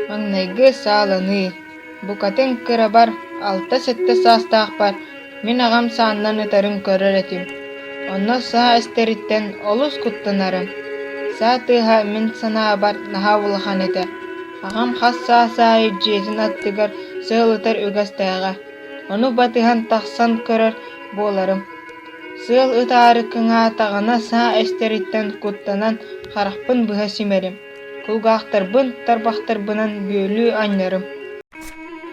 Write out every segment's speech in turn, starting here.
Маҥнайгы сааланыы, букатын кырабар, 6-7 саастаахпар мин аҕам сааннан ытарын көрөр этим. Онно саа эстэриттэн олус куттанарым. Саа тыаһа мин санаабар наһаа улахан этэ. Аҕам хас саас аайы дьиэтин аттыгар сыал ытар үгэстээҕэ. Ону батыһан тахсан көрөр буоларым. Сыал ытаары кыҥаатаҕына саа эстэриттэн куттанан харахпын быһа симэрим, кулгаахтарбын тарбахтарбынан бүөлүү анньарым.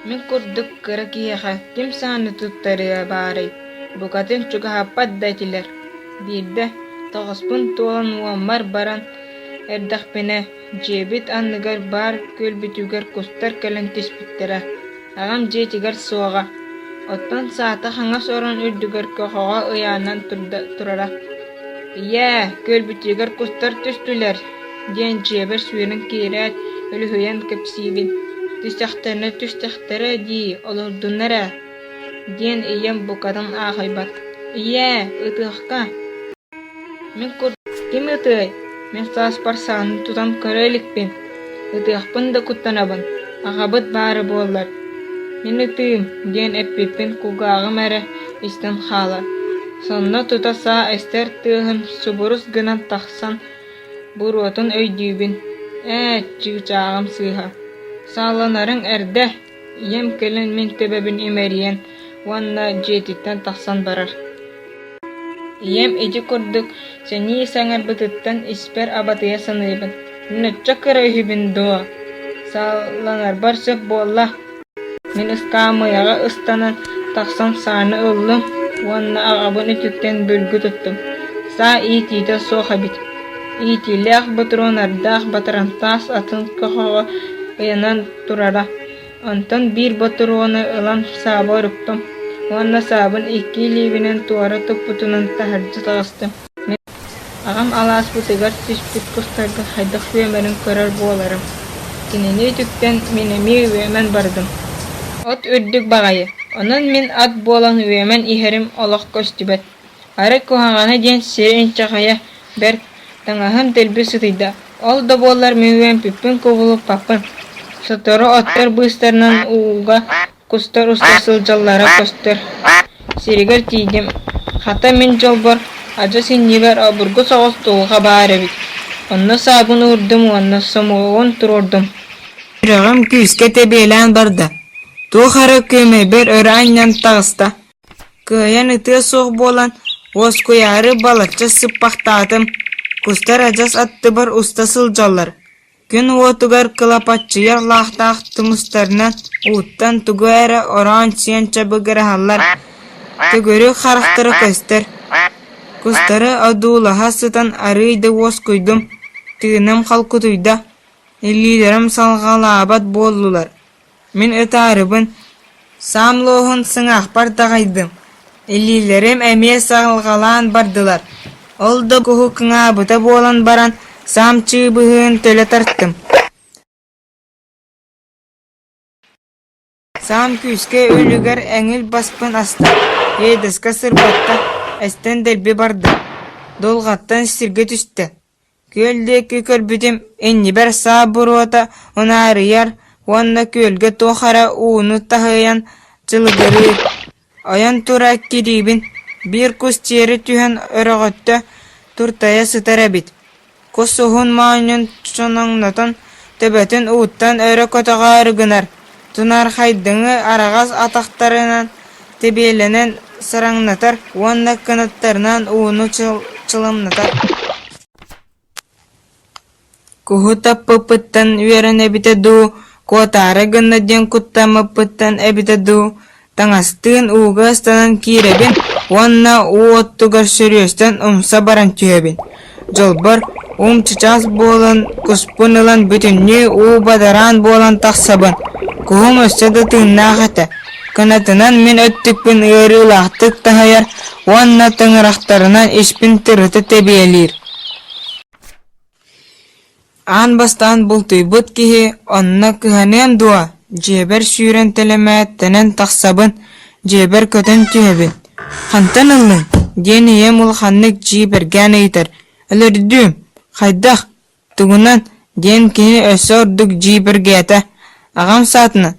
Мин курдук кыра киһиэхэ ким сааны туттарыа баарый, букатын чугаһаппат да этилэр. Биирдэ тоҕуспун туолан уоммар баран эрдэхпинэ, дьиэбит анныгар баар күөлбүтүгэр кустар кэлэн түспүттэрэ. Аҕам дьиэтигэр суоҕа, оттон саата хаҥас орон үрдүгэр көхөҕө ыйаанан турара. «Ийээ, күөлбүтүгэр кустар түстүлэр» диэн дьиэбэр сүүрэн киирээт, үлүһүйэн кэпсиибин. «Түстэхтэринэ түстэхтэрэ дии, олордуннар ээ» диэн ийэм букатын аахайбат. «Ийээ, ытыахха» Мин курдук ким ытыай, мин сааспар сааны тутан көрө иликпин, ытыахпын да куттанабын, аҕабыт баара буоллар, мин ытыым диэн эппиппин кулгааҕым эрэ истэн хаалар. Сонно тута саа эстэр тыаһын субурус гынан тахсан буруотун өйдүүбүн, ээ, чыычааҕым сыыһа, сааланарыҥ эрдэ, ийэм кэлэн мин төбөбүн имэрийэн уонна дьиэтиттэн тахсан барар. Ийэм ити курдук сэнии саҥарбытыттан испэр абатыйа саныыбын: «Мин оччо кыра үһүбүн дуо? Сааланарбар сөп буолла» Мин ыскаамыйаҕа ыстанан тахсан сааны ыллым уонна аҕабын үтүктэн бүлгү туттум. Саа иитиитэ суох эбит. Иитиилээх ботуруонардаах батарантаас атын көхөҕө ыйанан турара. Онтон биир ботуруону ылан сааба уруктум уонна саабын икки илиибинэн туора туппутунан таһырдьа таҕыстым. Аҕам алааспытыгар түспүт кустарга хайдах үөмэрин көрөр буоларым. Кинини үтүктэн мин эмиэ үөмэн бардым. От үрдүк баҕайы, онон мин ат буолан үөмэн иһэрим олох көстүбэт. Арай куһаҕана диэн сири инчэҕэйэ бэрт, таҥаһым дэлби сытыйда, ол да буоллар мин үөмпүппүн кубулуппаппын. Сотору оттор быыстарынан ууга кустар уста сылдьаллара көстөр. Сиригэр тиийдим, хата мин дьолбор адьас иннибэр обургу соҕус дулҕа баар эбит, онно саабын уурдум уонна сомоҕоҕун туруордум. Сүрэҕим күүскэ тэбиэлээн барда, туох эрэ күөмэйбэр өрө анньан таҕыста Кыайан ытыа суох буолан, уоскуйаары балачча сыппахтаатым, кустар адьас аттыбар уста сылдьаллар, күн уотугар кылапаччыйар лаахтаах тумустарынан ууттан тугу эрэ ороон сиэн чабыгыраһаллар, төгүрүк харахтара көстөр. Кустары одуулаһа сытан арыый да уоскуйдум, тыыным холкутуйда, илиилэрим салҕалаабат буоллулар Мин ытаарыбын, саам луоһун сыҥаахпар даҕайдым, илиилэрим эмиэ салҕалаан бардылар, ол да куһу кыҥаабыта буолан баран саам чыыбыһын төлө тартым. Саам күүскэ үлүгэр эҥил баспын аста, иэдэскэ сырбатта, эстэн дэлби барда, дулҕаттан сиргэ түстэ Күөл диэки көрбүтүм, иннибэр саа буруота унаарыйар уонна күөлгэ туох эрэ ууну таһыйан чылыгырыыр. Ойон тура кириибин, биир кус тиэрэ түһэн өрөҕөттө туртайа сытар эбит. Кус уһун моонньун чоноҥнотон, төбөтүн ууттан өрө көтөҕөөрү гынар, тунаархайдыҥы араҕас атахтарынан тэбиэлэнэн сараҥнатар уонна кынаттарынан ууну чыламнатар. Куһу таппыппыттан үөрэн эбитэ дуу, куотаары гынна диэн куттаммыппыттан эбитэ дуу, таҥастыын ууга ыстанан киирэбин уонна уу оттугар сөрүөстэн умса баран түһэбин. Дьолбор, уум чычаас буолан, куспун ылан бүтүннүү уу бадараан буолан тахсабын. Куһум өссө да тыыннаах этэ, кынатынан мин өттүкпүн ыарыылаахтык таһыйар уонна тыҥырахтарынан испин тырыта тэбиэлиир. Аан бастаан бултуйбут киһи онно кыһаныам дуо, дьиэбэр сүүрэн тэлэмээттэнэн тахсабын, дьиэбэр көтөн түһэбин. «Хантан ыллыҥ?» диэн ийэм улаханнык дьиибэргээн ыйытар. «Өлөрдүм. Хайдах? Тугунан?» диэн киһи өссө ордук дьиибэргээтэ. Аҕам саатынан,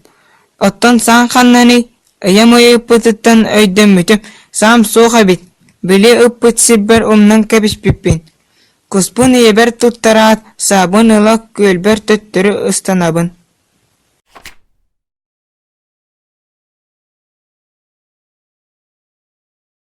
оттон саҥ ханнаный, ийэм ыйыппытыттан өйдөммүтүм, саам суох эбит, били ыппыт сирбэр умнан кэбиспиппин. Куспун ийэбэр туттараат, саабын ыла күөлбэр төттөрү ыстанабын.